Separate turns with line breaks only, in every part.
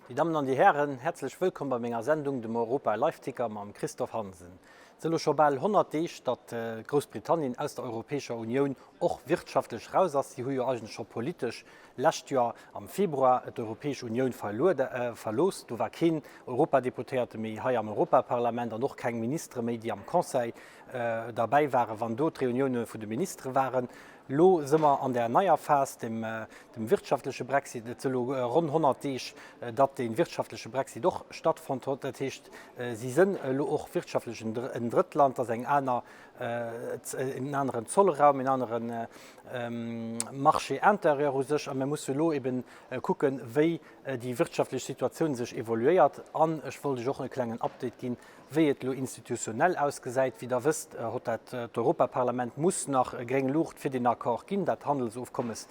Déi Dammen an déi Hären, häerzlech wëllkomm bei menger Sendung, dem Europa Live Ticker mam Christophe Hansen. Et si elo scho bal 100 Deeg, datt Groussbritannien aus der Europäescher Unioun och wirtschaftlech raus ass. Si hu jo eigentlech scho politesch lescht Joer am Februar d'Europäesch Unioun verlooss. Do war keen Europadeputéierte méi hei am Europaparlament an och keng Ministere méi, déi am Conseil derbäi waren, wann do d'Reunioune vun de Ministere waren. Elo si mer an där neier Phas, dem wirtschaftleche Brexit. Et si elo ronn 100 Deeg, datt dee wirtschaftleche Brexit och stattfonnt huet. Dat heescht, si sënn elo och wirtschaftlech en Drëttland, dat ass eng aner, en aneren Zollraum, en anere Marché intérieur u sech. A mir musse elo eben kucken, wéi déi wirtschaftlech Situatioun sech evoluéiert. An ech wollt lech och e klengen Update ginn, Wéi et elo institutionell ausgesäit, wéi Der wësst, hott dat d'Europaparlament muss nach gréng Luucht fir deen Accord ginn, dat Handelsofkommes,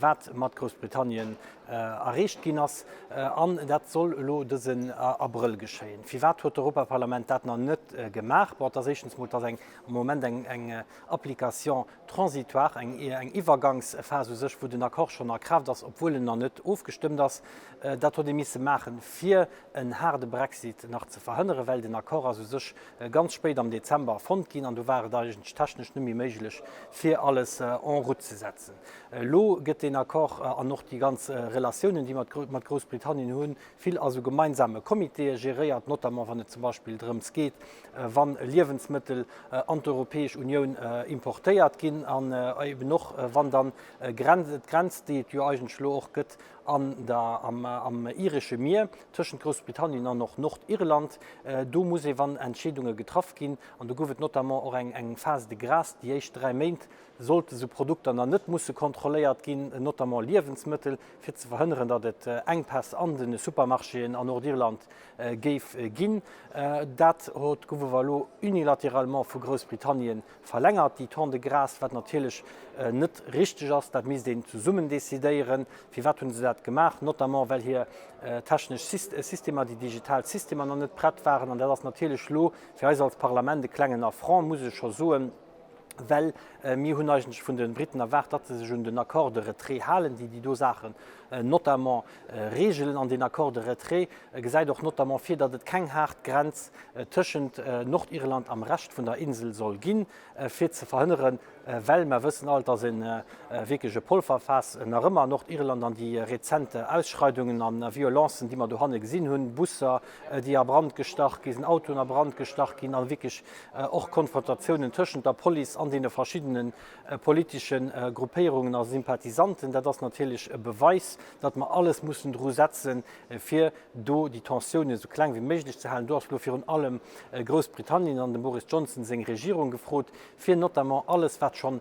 wat mat Groussbritannien erreecht ginn ass. An dat soll elo dësen Abrëll geschéien. Firwat huet d'Europaparlament dat nach net gemaach? Bon, et ass éischtens mol, et ass eng am Moment eng eng Application transitoire, eng eng Iwwergangsphas u sech, wou den Accord schonn a Kraaft ass, obwuel en nach net ofgestëmmt ass. Dat huet ee misse maachen, fir en haarde Brexit nach ze verhënneren, well den Accord ass u sech ganz spéit am Dezember fonnt ginn an do war et eigentlech technesch net méi méiglech, fir alles en route ze setzen. Elo gëtt deen Accord an och déi ganz Relatiounen, déi mer mat Groussbritannien hunn, vill a sou gemeinsame Comitéë geréiert, notamment wann et zum Beispill drëms geet, wa Liewensmëttel an d'Europäesch Unioun importéiert ginn an eben och wann dann d'Grenz, déi et jo eigentlech elo och gëtt, an der am iresche Mier tëschent Groussbritannien an och Nordirland. Do muss ee wann Entscheedunge getraff ginn an do gouf et notamment och eng eng Phase de grâce, déi éischt 3 Méint sollte sou Produkter nach net musse kontrolléiert ginn, notamment Liewensmëttel, fir ze verhënneren, datt et Enkpäss an de Supermarchéen an Nordirland géif ginn. Dat huet gouf awer elo unilatéralement vu Groussbritannien Verlängert déi Temps de grâce, wat natierlech net richteg ass. Dat misst een zesummen decidéieren. Firwat hunn se dat gemaach? Notamment well hir technesch Systemer, déi digital Systemer nach net prett waren. An dat ass natierlech elo fir eis als Parlament e klengen Affront, muss ech scho soen, well mir hunn eigentlech vun de Briten erwaart, datt se sech un den Accord de retrait halen, déi déi do Saachen notamment reegelen. An deen Accord de retrait gesäit och notamment vir, datt et keng haart Grenz tëschent Nordirland am Rescht vun der Insel soll ginn, fir ze verhënneren, well mer wëssen all, et ass e wierklech e Polverfaass nach ëmmer an Nordirland an déi rezent Ausschreidungen a Violencen, déi mer dohanne gesinn hunn, Busser, déi a Brand gestach gi sinn, Autoen a Brand gestach ginn a wierklech och Konfrontatiounen tëschent der Police an deene verschiddene politesche Gruppéierungen a Sympathisanten, dat ass natierlech e Beweis, datt mer alles mussen dru setzen, fir do déi Tensiounen esou kleng wéi méiglech ze halen. Do ass elo virun allem Groussbritannien an dem Boris Johnson seng Regierung gefrot, fir notamment alles, wat schonn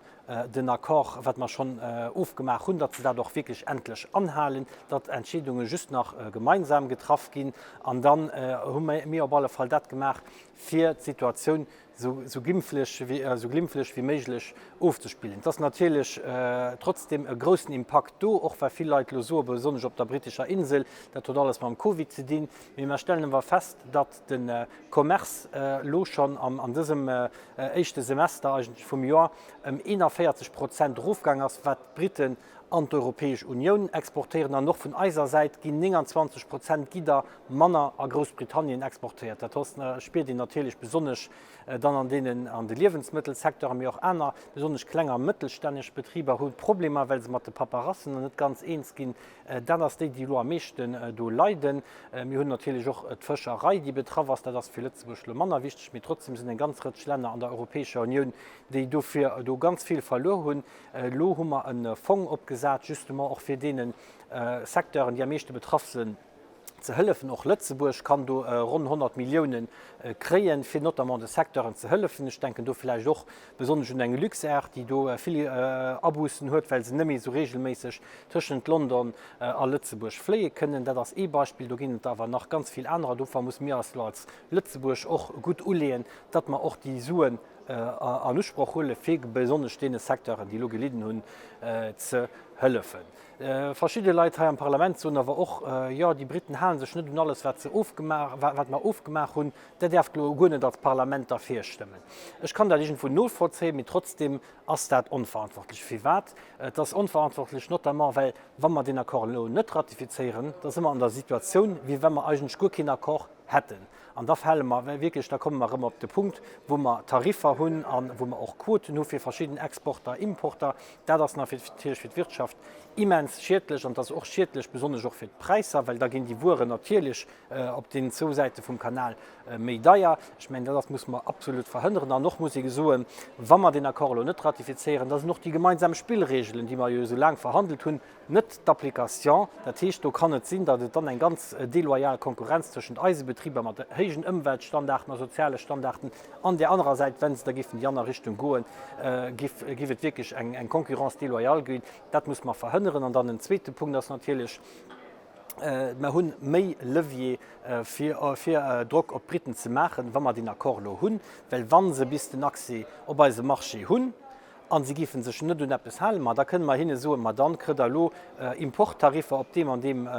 den Accord, wat mer schonn ofgemaach hunn, datt se dat och wierklech endlech anhalen, datt Entscheedunge just nach gemeinsam getraff ginn. An dann hu mir op alle Fall dat gemaach, fir d'Situatioun esou glimpflech wéi méiglech ofzespillen. Et ass natierlech trotzdeem e groussen Impakt do, och wa vill Leit elo soen, besonnesch op der brittescher Insel, dat huet alles mam Covid ze dinn. Mee mer stellen awer fest, datt de Commerce elo schonn an dësem éischte Semester eigentlech vum Joer ëm 41 Prozent erofgaang ass, wat d'Britten an d'Europäesch Unioun exportéieren an och vun eiser Säit ginn 29 Prozent Gidder manner a Groussbritannien exportéiert. Dat spiert een natierlech besonnesch dann an deenen an de Liewensmëttelsecteuren, mee och aner, besonnesch kleng a mëttelstänneg Betriber hu Problemer, well se mat de Paperassen net ganz eens ginn. Dat ass déi, déi elo am meeschten do leiden. Mir hunn natierlech och d'Fëscherei, déi betraff ass. Dat ass fir Lëtzebuerg elo manner wichteg, mee trotzdem sinn eng ganz Rëtsch Länner an der Europäescher Unioun, déi dofir do ganz vill verluer hunn. Elo hu mer e Fong opgesat, justement och fir deene Secteuren, déi am meeschte betraff sinn, ze hëllefen. Och Lëtzebuerg kann do ronn 100 Milliounen kréien, fir notamment de Secteuren ze hëllefen. Ech denken do vläicht och besonnesch un eng Luxair, déi do vill Abuussen huet, well se net méi esou regelméisseg tëschent London a Lëtzebuerg fléie kënnen. Dat ass ee Beispill, do ginn et awer nach ganz vill anerer. Dofir musse mir eis elo als Lëtzebuerg och gutt uleeën, datt mer och déi Suen. an Usproch huelen, fir besonnesch deene Secteuren, déi elo gelidden hunn, ze hëllefen. Verschidde Leit hei am Parlament soen awer och, Jo, déi Briten hale sech net un alles, wat se ofgemaach, wat mer ofgemaach hunn. Der däerft elo guer net als Parlament derfir stëmmen. Ech kann dat iergendwou novollzéien, mee trotzdem ass dat onverantwortlech. Firwat? Et ass onverantwortlech notamment, well wa mer deen Accord elo net ratifizéieren, da si mer an der Situatioun, wéi wa mer eigentlech guer keen Accord hätten. An da fale mer wierklech, da komme mer erëm op de Punkt, wou mer Tariffer hunn a wou mer och Quoten hu fir verschidden Exporter, Importer. Dat ass natierlech fir d'Wirtschaft immens schiedlech an et ass och schiedlech besonnesch och fir d'Präisser, well da ginn déi Wueren natierlech op deenen zwou Säite vum Kanal méi deier. Ech mengen, dat ass, muss mer absolut verhënneren. An och muss ee soen, wa mer deen Accord elo net ratifizéieren, da sinn och déi gemeinsam Spillregelen, déi mer jo esou laang verhandelt hunn, net d'Application. Dat heescht, do kann et sinn, datt et dann eng ganz deloyal Konkurrenz tëschent eise Betriber mat héijen Ëmweltstandarden a soziale Standarden an där anerer Säit, wa se da géifen déi aner Richtung goen, géif et wierklech eng Concurrence déloyale ginn. Dat muss mer verhënneren. An dann en zweete Punkt ass natierlech, Mer hunn méi Levier fir Drock op d'Briten ze maachen, wa mer deen Accord elo hunn, well wa se bis den Accès op eise Marché hunn, a si géife sech net un eppes halen, ma da kënne mer hinne soen, ma dann kritt Der elo Importtariffer op deem an deem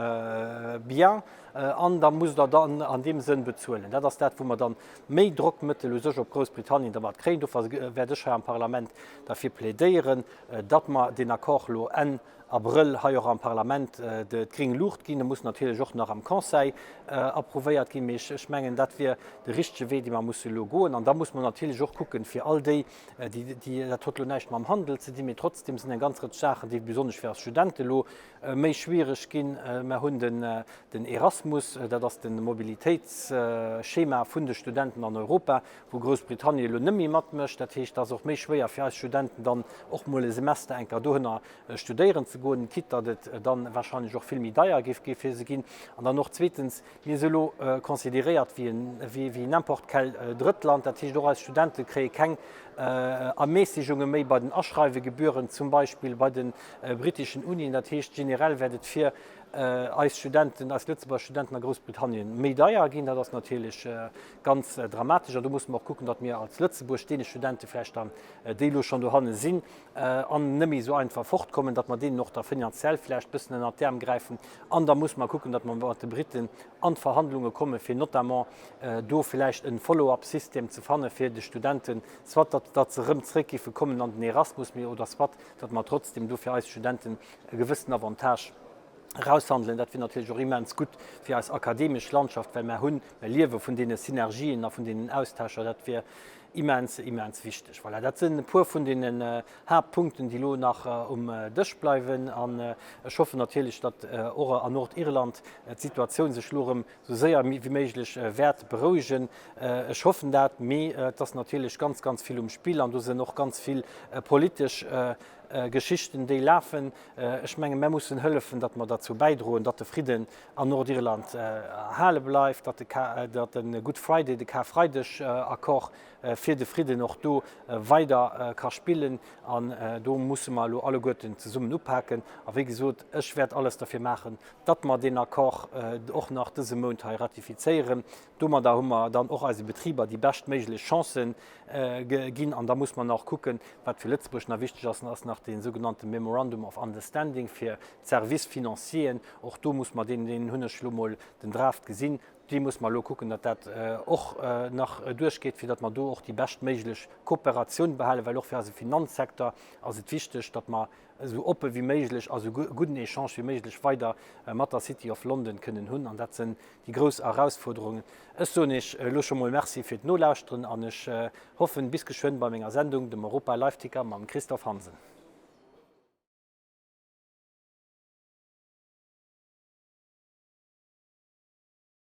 Bien an da musst Der dann an deem Sënn bezuelen. Dat ass dat, wou mer dann méi Drockmëttel u sech op Groussbritannien dermat kréien. Dofir wäert ech hei am Parlament derfir plädéieren, datt mer deen Accord elo Enn Abrëll hei och am Parlament d'gréng Luucht ginn. E muss natierlech och nach am Conseil approuvéiert ginn, mee ech mengen, dat wier de richtege Wee, dee mer musse elo goen. An da muss mer natierlech och kucken, fir all déi, déi, dat huet elo näischt mam Handel ze dinn, mee trotzdem sinn eng ganz Rëtsch Saachen, déi besonnesch fir eis Studente elo méi schwiereg ginn. Mer hunn den Erasmus, dat ass de Mobilitéitsschema vun de Studenten an Europa, wou Groussbritannien elo net méi matmécht. Dat heescht, et ass och méi schwéier fir eis Studenten dann och mol e Semester eng Kéier dohinner studéieren ze goen, quitte datt et dann wahrscheinlech och vill méi deier géif gi fir se ginn. An dann och zweetens, Mir si elo consideréiert wéi n'importe quel Drëttland. Dat heescht, och eis Studente kréie keng Ermässigunge méi bei den Aschreiwegebühren, zum Beispill bei de britteschen Unien. Dat heescht, generell wäert et fir eis Studenten, eis Lëtzebuerger Studenten a Groussbritannien méi deier ginn. Dat ass natierlech ganz dramatesch. An do musse mer och kucken, datt mir als Lëtzebuerg deene Studente vläicht dann, déi elo schonn dohanne sinn an net méi esou einfach fortkommen, datt mer deenen och da finanziell vläicht e bëssen ënnert d'Äerm gräifen. An da muss mer kucken, datt mer mat de Briten an d'Verhandlunge kommen, fir notamment do vläicht e Follow-up-System ze fanne fir de Studenten, soit datt datt se erëm zréck géife kommen an den Erasmus, mee oder soit datt mer trotzdem do fir eis Studenten e gewëssenen Avantage eraushandelen. Dat wier natierlech och immens gutt fir eis akademesch Landschaft, well mer hunn, mer liewe vun deene Synergien a vun deenen Austauscher. Dat wier immens, immens wichteg. Voilà, dat sinn e puer vun deenen Haaptpunkten, déi elo nach um Dësch bleiwen. An ech hoffen natierlech, datt och an Nordirland d'Situatioun sech elo erëm esou séier wéi méiglech wäert berouegen. Ech hoffen dat, mee et ass natierlech ganz, ganz vill um Spill an do sinn och ganz vill politesch Geschichten, déi lafen. Ech menge mer mussen hëllefen, datt mer derzou bäidroen, datt de Fridden an Nordirland erhale bleift, datt de Good Friday, de Karfreideg-Accord fir de Fridden och do weider ka spillen. An do musse mer elo alleguerten zesummen upaken. A wéi gesot, ech wäert alles derfir maachen, datt mer deen Accord och nach dëse Mount hei ratifizéieren. Domadder hu mer dann och eise Betriber déi beschtméiglech Chancen ginn. An da muss mer nach kucken, wat fir Lëtzebuerg nach wichteg ass, ass nach dee sougenannte Memorandum of Understanding fir d'Services financieren. Och do muss mer deen, deen hunn ech elo mol den Draft gesinn, Déi muss mer elo kucken, datt dat och nach duerchgeet, fir datt mer do och déi beschtméiglech Kooperatioun behalen, well och fir eise Finanzsecteur ass et wichteg, datt mer esou oppe wéi méiglech a sou gudden Echange wéi méiglech weider mat der City of London kënnen hunn. An dat sinn déi grouss Erausfuerderungen. Ech soen Iech elo scho mol Merci fir d'Nolauschteren an ech hoffen, bis geschwënn bei menger Sendung, dem Europa Live Ticker mam Christophe Hansen.